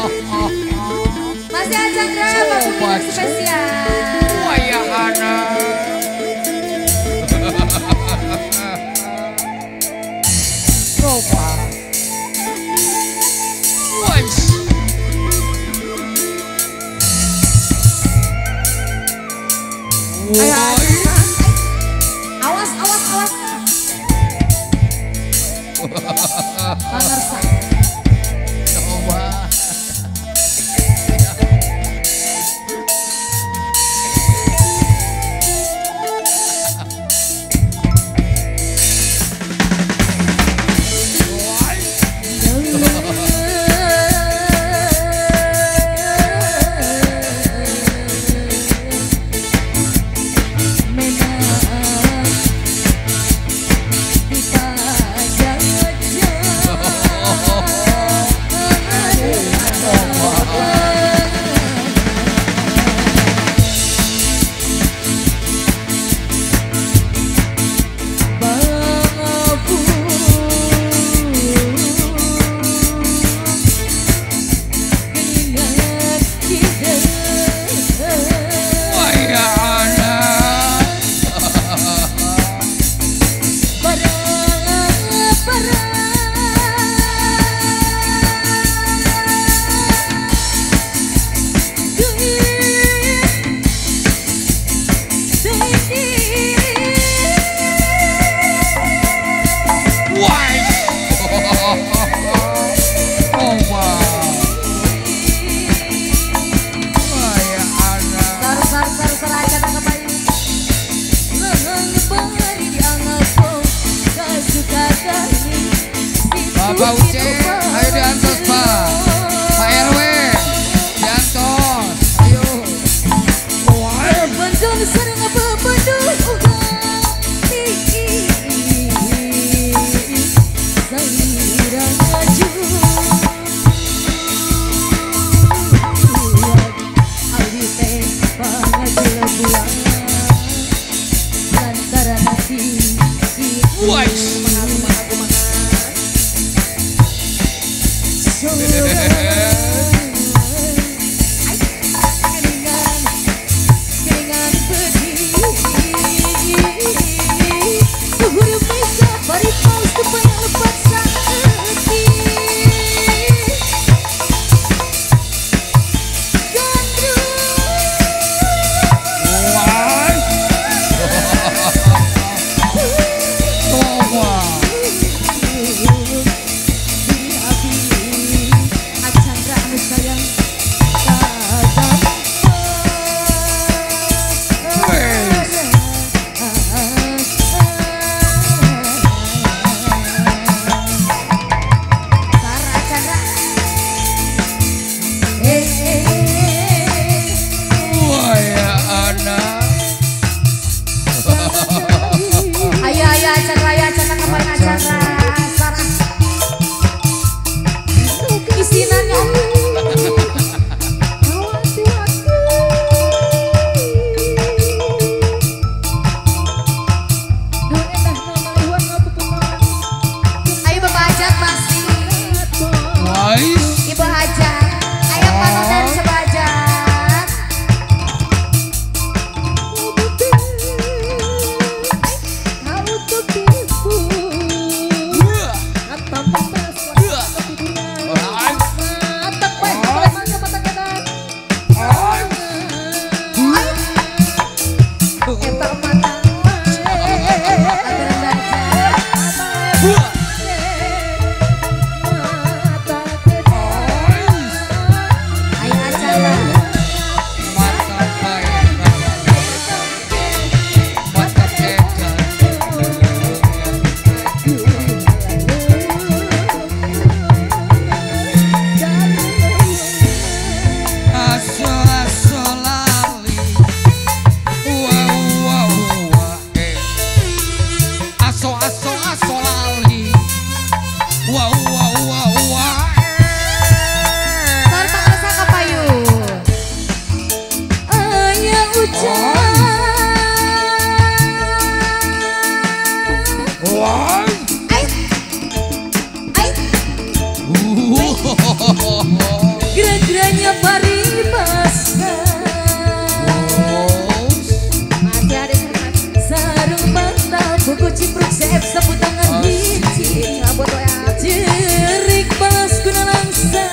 Masih aja Chandra, Pak spesial. Wayahana. Coba. Wais. Awas, awas, awas. Pangersa. Coba. Bapak Uce, ayo diantos Pak. Pak RW, diantos, ayo. Ay. Sapu tangan hiji jerik balas kuna langsa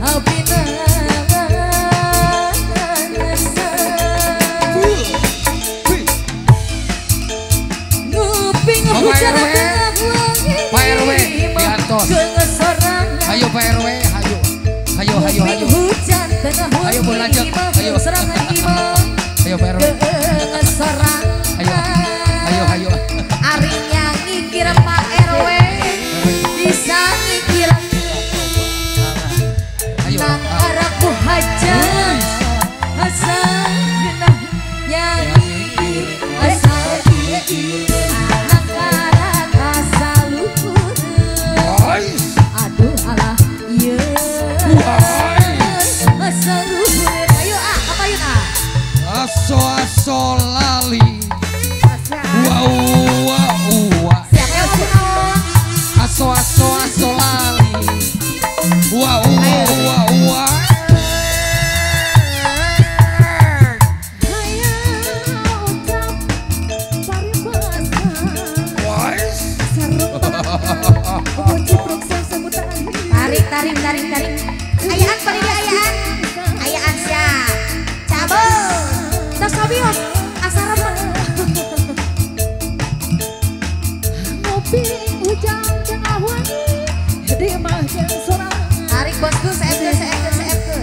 abina nguping hujan tengah wangi Pak RW diantos. Ayo Pak RW, ayo. Ayo ayo ayo. Hujan tengah wangi. Ayo lanjut. Ayo. Ayo Pak RW. Ayo. Ayo ayo. Ari ngikir Pak RW bisa ngikir. Ayo. Nang araku hajar asa genah nyanyi asa nang karak asa luhur. Aduh alah ieu asa luhur. Ayo ah kapayun ah. Aso aso lali. Wow wow wow. Aso aso aso lali. Wow wow wow wow. Tarik tarik tarik tarik. Ayaan paling ayaan. Ayaan sia. Cabut. Tas sabios asarama. Tarik bosku, seepkeun seepkeun seepkeun.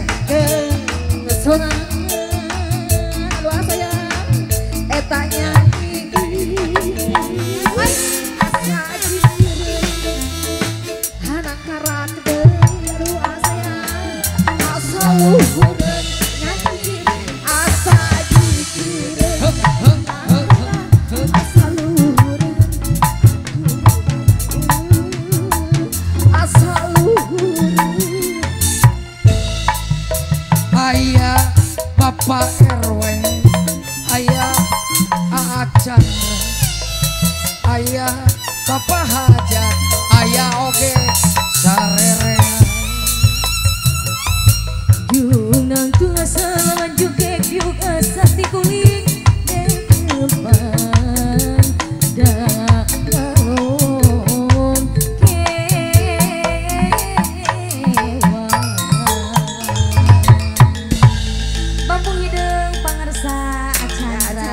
Ayah Bapak RW, ayah Aa Chandra, ayah Bapak Hajat, ayah oge sarere. Yung nang tua jukek yuk asa tikuling depan daun kewa. Bambu hideung pangarsa acara.